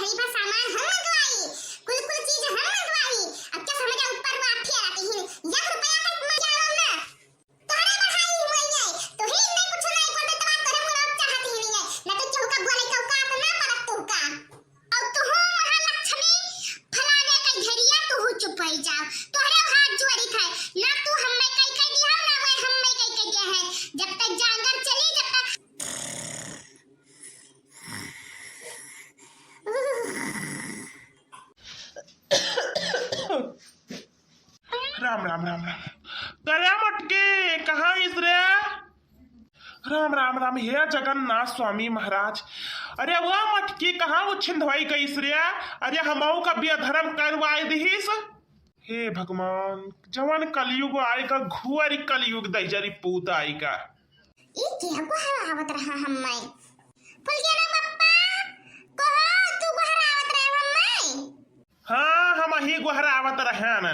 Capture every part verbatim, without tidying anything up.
ई बा सामान हम मंगवाई, कुल कुल चीज हम मंगवाई। अब क्या समझ ऊपर वो आप फेरा के ही एक रुपया तक मत जाओ ना। तोहरे बढ़ाई हुई है, तोहरे इनमें कुछ नहीं कर दे, तो बात तोहरे मुंह चाहत ही नहीं है। ना तो केहू का बोले के औकात ना परत तू का। और तू महालक्ष्मी फलाने का घेरिया, तू चुप हो जाओ। तोहरे हाथ जोड़ी था, ना तू हमें कई कई दिया, ना मैं हमें कई कई दिया है। जब तक जांगर चली, जब तक राम, राम, राम, राम। करे मटकी, कहाँ इस रे? राम, राम, राम, हे जगन्नाथ स्वामी महाराज। अरे वो मटकी, कहाँ वो छिंदवाई गईस रे? अरे हमहू का बिया धर्म करवाए दिहिस। हे भगवान, जवन कलयुग आएगा, घुअरी कलयुग दहिजरी पूत आएगा। ई के गोहरावत रहा हम्मै? फुलगेना पप्पा, कहो तू गोहरावत रहे हम्मै? हाँ, हमही गोहरावत रहेन।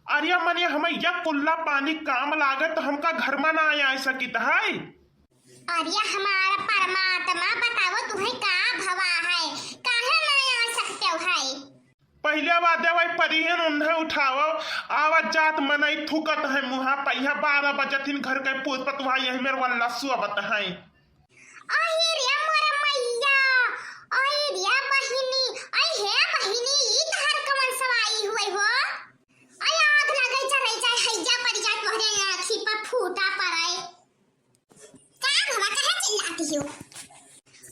अरे मने हमैया कुल्ला पानी काम लागत, हमका घर मा ना आए सकित है। अरे हमारा परमात्मा, बताओ तुहैं का भवा है, काहे ना आ सकते हो है? पहिले वादे वही परिहन उन्हें उठावो, आवत जात मनई थूकत है मुहा, पहिया बारह बजथिन घर के पूत पतुहा यही मेर वल्ला सोवत है। अहि रे मोर मैया, अहि रे बहिनी, अहि हे बहिनी, ई तहर कवन सवाई हुए हो? अहि आग लगे चढ़े जाए, हैया पड़ जाए तोहरे आँखी पर फूटा पड़े। का भवा, काहे चिल्लाती हो?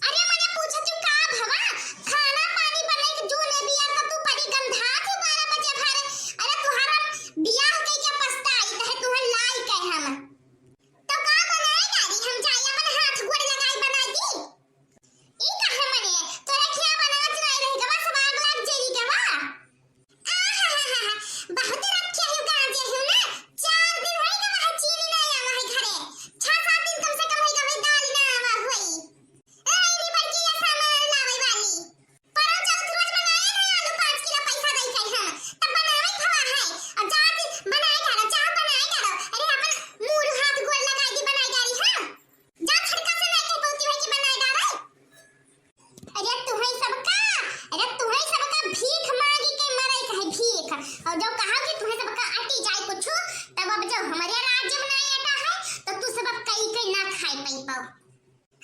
अरे मने पूछत हूँ का भवा, खाना पानी बनाई के जो ने बिया का तू बड़ी गंधा थी बारह बजे भर। अरे तुहरा बियाह कई के पछताई तहे तुहर लाई के हम। तो का बनाए गारी हम जाई अपन हाथ गोड़ लगाई बनाई दी। ई काहे मने तोरे खिया बनावत नाई रही गवा सब आग लाग जेरी गवा। आहाहाहा, बहुत रखे हो गाजे हो ना। चार दिन होई गवा है चीनी ना आवा है घरे। छह सात दिन कम से कम होई गवा है दाल ना आवा होई। ए, इनी बड़की ये सामान लावे वाली। परम चौथ रोज बनाए ना आलू पाँच किलो पैसा दई के हम। तब बनावे खवा है। अब जात बनाए डालो, चाह बनाए डालो। अरे अपन मुंह हाथ गोड़ लगाई दी बनाए डाली, हाँ? जा छड़का से लेके पोती होई के बनाए डालो। अरे तुहई सबका, अरे तुहई सबका भीख मांगी के मरे कहे भीख। और जब कहा कि तुहई सबका अटी जाए कुछ, तब अब जब हमारे राज्य में नहीं अटा है, तो तू सब अब कई कई ना खाए पई पाओ।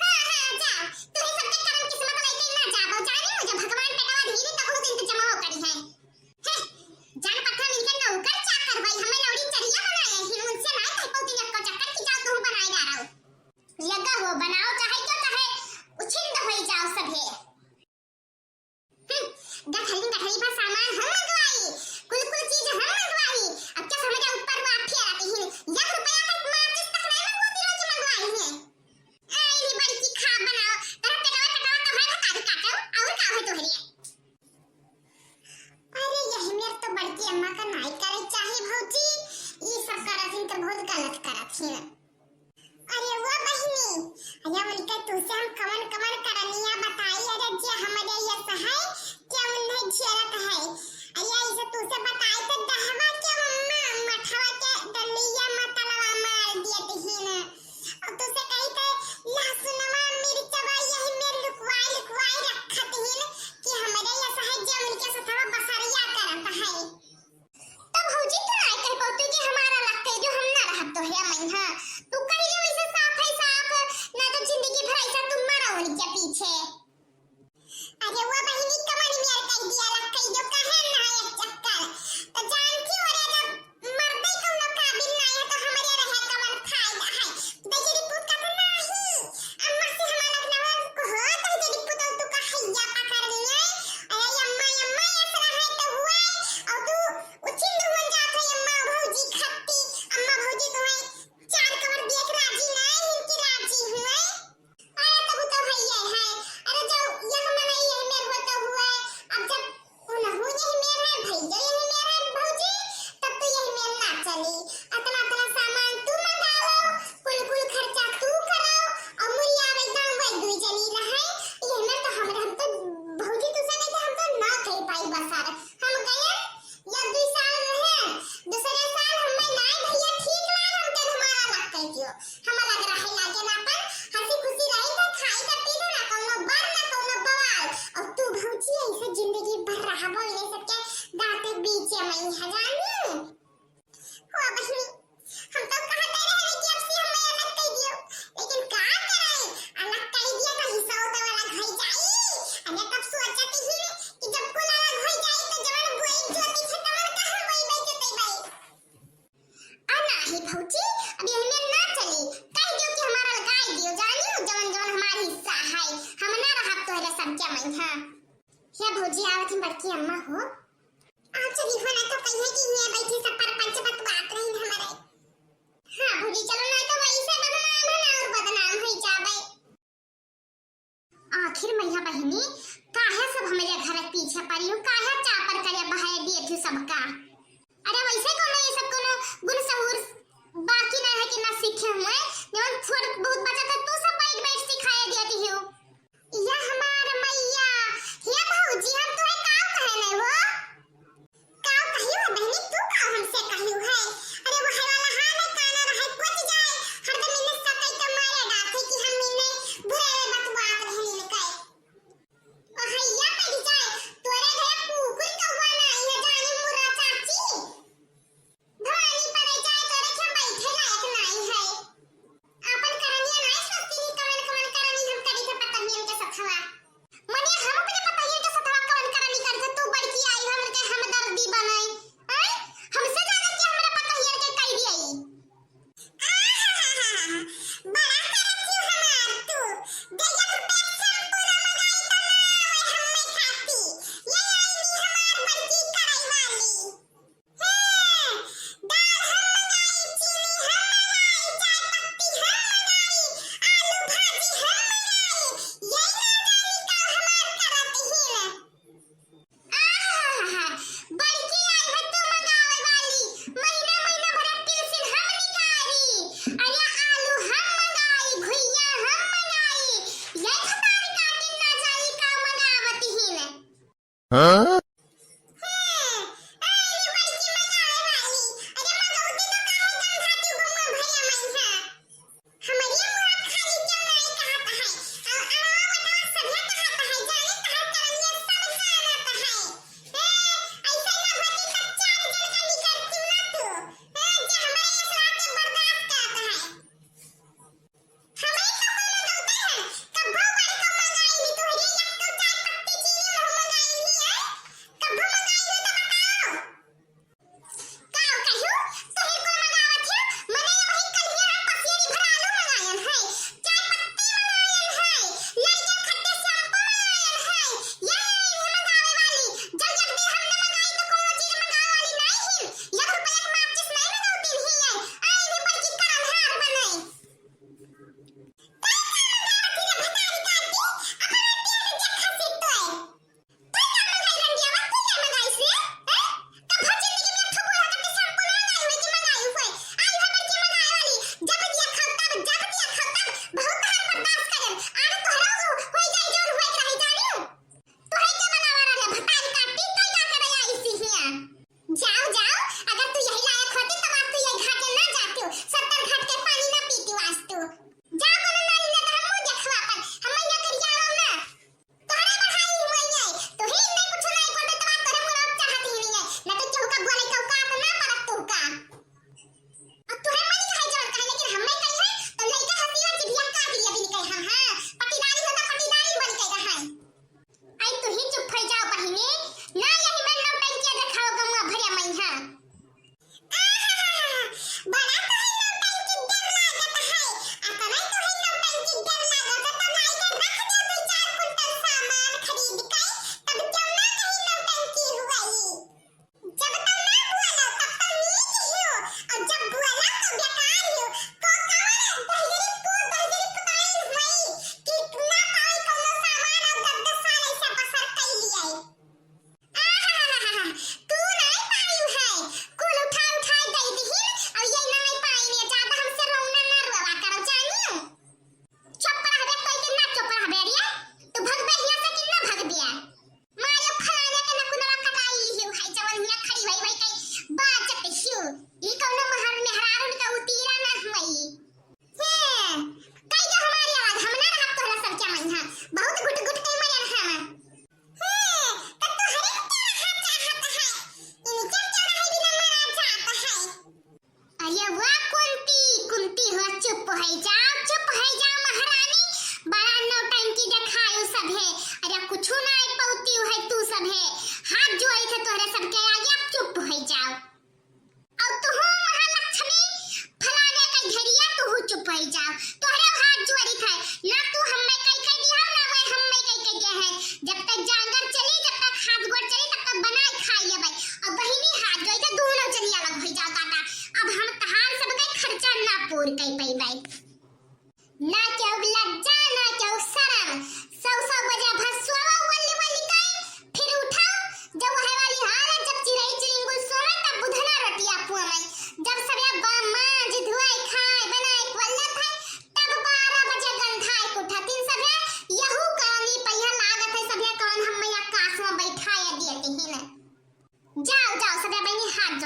हाँ, हाँ, जा, तुहई सबके करम किस्मत लेके ना जाबो, जानी मुझे भगवान पेटवा धीरे तब उस इंतजाम करी है। हैं, जान पत्थर मिलके नौकर चाकर भाई, हमें लौड़ी चढ़िया बनाए हैं, उनसे ना कह पाओ दिन को चक्कर की जाओ तुम बनाए जा रहा हो। लगा हो बनाओ चाहे क्यों चाहे उछिंद होई जाओ सभे। हम्म, गठरी गठरी पर सामान हम मंगवाई, कुल कुल चीज हम मंगवाई। अब क्या समझ ऊपर वो आप फेरा के ही एक रुपया तक माचिस तक नहीं मंगवाती रोज मंगवाई है। आई नहीं बड़ी की खा बनाओ, तरह पेटवा पेटवा तो है खा काटो, और का है तोहरे? अरे यही मेर तो बड़की अम्मा का नाई करे चाहे भौजी, ई सब करत हिन तो बहुत गलत करत हिन। अरे वो बहिनी, अरे उनके तुसे हम कवन कवन करनिया बताई, अरे जे हमरे यस है, के उन्हें झेलत है। अरे ऐसे तुसे बताई तो डहवा के मम्मा मठवा के डलिया मतलवा मार दिए दही ना। और तुसे कही तो लहसुनवा मिर्चवा यही में लुकवाई लुकवाई रखत हिन कि हमरे यस है जे उनके सथवा बसरिया करत है। तो भौजी तू ना कह पाऊ कि हमारा लगते जो हम ना रहब तो है मैं, हाँ। तू कह दे वैसे साफ है साफ, ना तो जिंदगी भर ऐसा तुम मरो उनके पीछे। हाँ, हे भौजी, आवत ही बड़की अम्मा हो। आ चली हो, ना तो कहिए कि हियाँ बैठी सब परपंच बतवात रही हमारे। हाँ भौजी, चलो, ना तो वैसे बदनाम है ना और बदनाम हो जावे। आखिर मैया बहिनी, काहे सब हमरे घर के पीछे पड़ी हो, काहे चापर करे बहाए दिए थी सबका? अरे वैसे कोनो ये सब कोनो गुण सहूर बाकी ना है कि ना सीखे हुए, जवन थोड़ बहुत बचा था तू सब बैठ बैठ सिखाए दिए थी हो। या हमार मैया, हे भौजी, हम तोहे का कहे नहीं हो? का कहियो है बहिनी, तू का हमसे कहियो है? अरे वो है वाला हाल है, काना रहे कोच जाए, हरदम इन्हें सताई के मारे डांटे कि हम इन्हें बुरे में बतवात रहनी न कहे। ओ हैया पड़ जाए, तोरे घरे कुकुर कौआ ना आई है, जानी मुर्रा चाची। भवानी पड़े जाए, तोरे के बैठे लायक नाई है। आपन करनिया नाई सोचती ही, कवन कवन करनी हम करी थे पतहियन के सथवा। मने हम अपने पतहियन के सथवा कवन करनी करते, तू बड़की आई हमरे के हमदर्दी बनाई। आय? हमसे ज्यादा के हमरा पतहियन के कई दिया ई। आहाहाहा, बड़ा करत यू हमार तू। गैया के पेट से पूरा मंगाई त ना आवे हम्मे खाती। ये आई नी हमार बड़की कढ़ाई वाली। हाँ, दाल हम मंगाई, चीनी हम मंगाई, चाय पत्ती हम मंगाई, आलू भाजी हम मंगाई। ये ना जानी का हमार करत ही ना। आहाहा, बड़की आई है तू मंगावे वाली। महीना महीना भर टिफिन हम निकारी। अरे आलू हम मंगाई, घुइया हम मंगाई। ये खतारी काटिन ना जानी का मंगावत ही ना। हाँ? हाँ, अरे बड़की मंगावे वाली। अरे मंगौती तो काहे गंधाती हुआ भैया मैं है। हमरी मुँह खाली क्यों नहीं कहत है? और अड़वा मटवा सभे कहत है, जाने तहर करनिया सब जानत है। ए, ऐसे ना होती तो चार जन का निकलती ना तू। ए, जे हमारे इस रात के बर्दाश्त करत है। हमरे तो कोनो गलती है, कब्बो बड़को मंगाई नहीं, तोहरे एक तो चाय पत्ती चीनी वहू मंगाई नहीं है।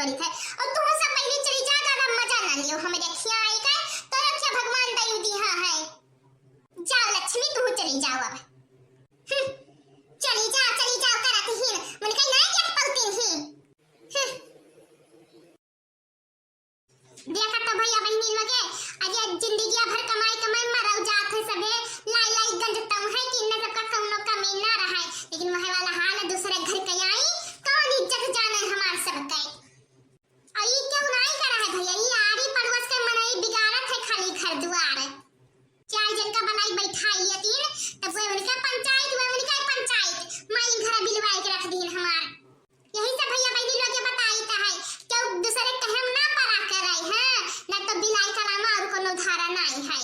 करित है। और तू सब पहले चली जा, ज्यादा मजा ना लियो। हमरे खिया आई का, तोरा खिया भगवान दयु दिहा है। जाओ लक्ष्मी, तू चली जाओ अब। हम्म, चली जा, चली जाओ, करत ही। मन कहीं ना क्या पलती ही। हम्म। देखा तो भैया बहिनी लोगे, अरे जिंदगिया भर कमाई कमाई मरौ जात है सभे, लाई लाई गंजतौ है कि इन्ना सबका कौनो कमी ना रहे, लेकिन वहे वाला हाल है, दूसरे घर के आई, कौन इज्जत जाने हमार सबके। और ई क्यों नाई करा है भैया, ई आरी पड़ोस के मनई बिगाड़त है खाली घर दुआर। चाहे जिनका बनाई बैठाई लेतीन, तब वो उनका पंचायत, वो उनका पंचायत, माई घर बिलवाए के रख दीन हमार। यही से भैया बहिनी लोग के बताई त है, क्यों दूसरे के हम ना परा करे, हाँ? ना तो बिलाई के अलावा और कोनो धारा नाई है।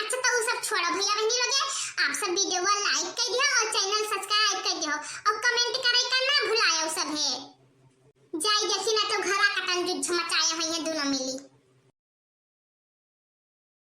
अच्छा तो उ सब छोड़ो भैया बहिनी लोग, आप सब video को like कर दियो और channel subscribe कर दियो और comment करे का ना भुलायो सब है। जाई देखी ना तो घरा कतन जुझ मचाए हुई है दोनों मिली।